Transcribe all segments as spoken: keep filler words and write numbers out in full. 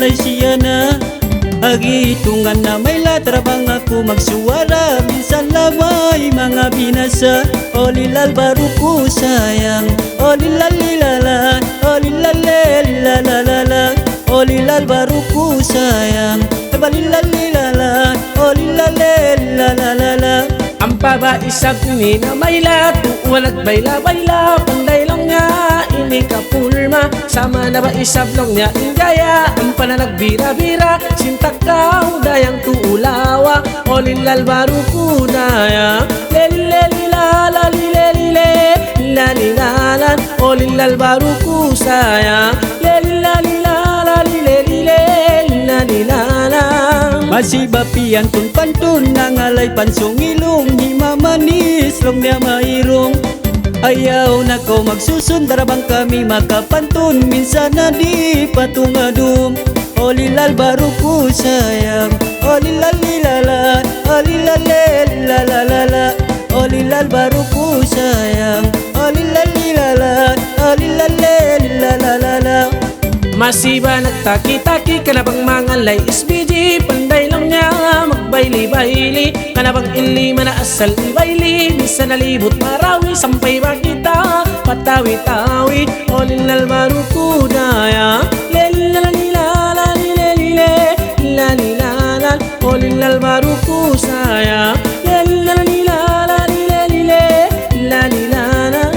Ay siya na, agi tungan na may latra bang aku magsuwara, minsan lamay manga binasa. O lilal baru ku sayang, o lilal lilala, o lilal le lilala lala. O lilal baru ku sayang, e ba lilal lilala, o lilal le lilala lala. Ampa ba isab ini na mayla, tuwan nagbayla-bayla, panday laung niya ini kapulma. Sama na ba isab laung niya in gaya, ampa na nagbira-bira, sintak kaw dayang tuulawa. O lilal baru ku daya, lelilelilala, lilelile, lalilala. O lilal baru ku sayang, lelilelilala, lilelile, lalilala. Masi ba piyantun-pantun, nangalay pansungilung, himamanis laung niya mairung. Ayaw na kaw magsusun, dara bang kami makapantun, minsan na di patungadum. O lilal baru ku sayang, o lilal lilala, o lilal le lilala lala. O lilal baru ku sayang, o lilal lilala, o lilal le lilala lala. Masi ba nagtaki-taki, kana bang mangalay S B G, panday laung niya magbayli-bayli. Kana bang in lima na asal ibayli, minsan na libut Marawi, sampay ba kita patawi-tawi. O lilal baru ku daya, lilala lilala, lilelile, lalilala. O lilal baru ku sayang, lilala lilala, lilelile, lalilala.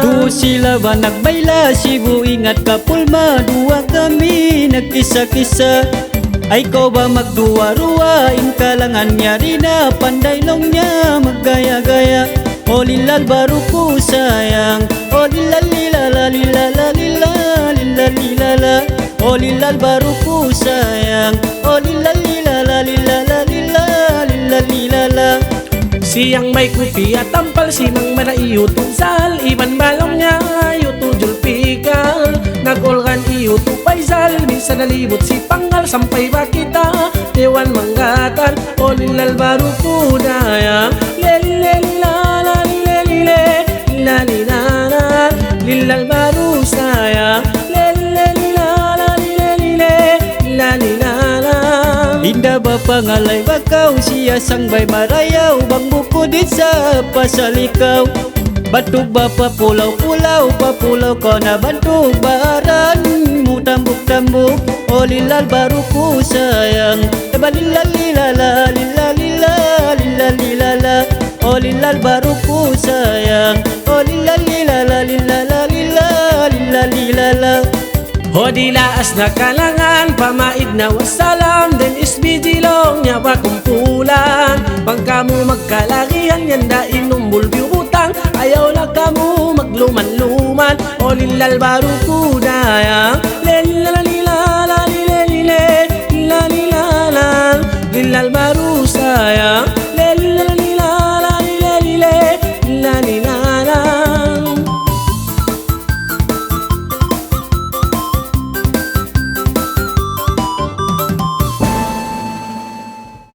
Tu sila ba nagbayla, sibu' ingat kapulma, duwa kami nagkisa-kisa. Ay kaw ba magduwa-ruwa, in kalangan niya di na, panday laung niya maggaya-gaya. O lilal baru ku sayang, o lilal lilala, lilala lila, lilal lilala. O lilal baru ku sayang, o lilal lilala, lilala lila, lilal lilala. Siyang bay kupiya tampal, simang mana iyutu zal, iban ba laung niya iyutu Julpikar. Nag-ulgan iyutu Faisal, minsan na libut si Pangal, sampay ba kita dewan manggatar. O lilal baru ku daya, lilala lilala, lilala. Lilal baru sayang, lilala lilala, lalilala. Inda ba pangalay ba kaw, siya sang bay marayaw, bang bukud in sa pasalikaw. Batuk ba pa pulaw-pulaw, pa pulaw kaw na bantuk, baran mu tambuk-tambuk. O lilal baru ku sayang, e ba lilal lilala, lilal lila, lilal lilala. O lilal baru ku sayang, o lilal lilala, lilala lila, lilal lilala. O di laas na kalangan, pamaid na wassalam, then S B G laung niya ba kumpulan. Bang kamu magkalagihan, yan da in umbul biyubutang, ayaw na kamu magluman-luman. O lilal baru ku daya, lilala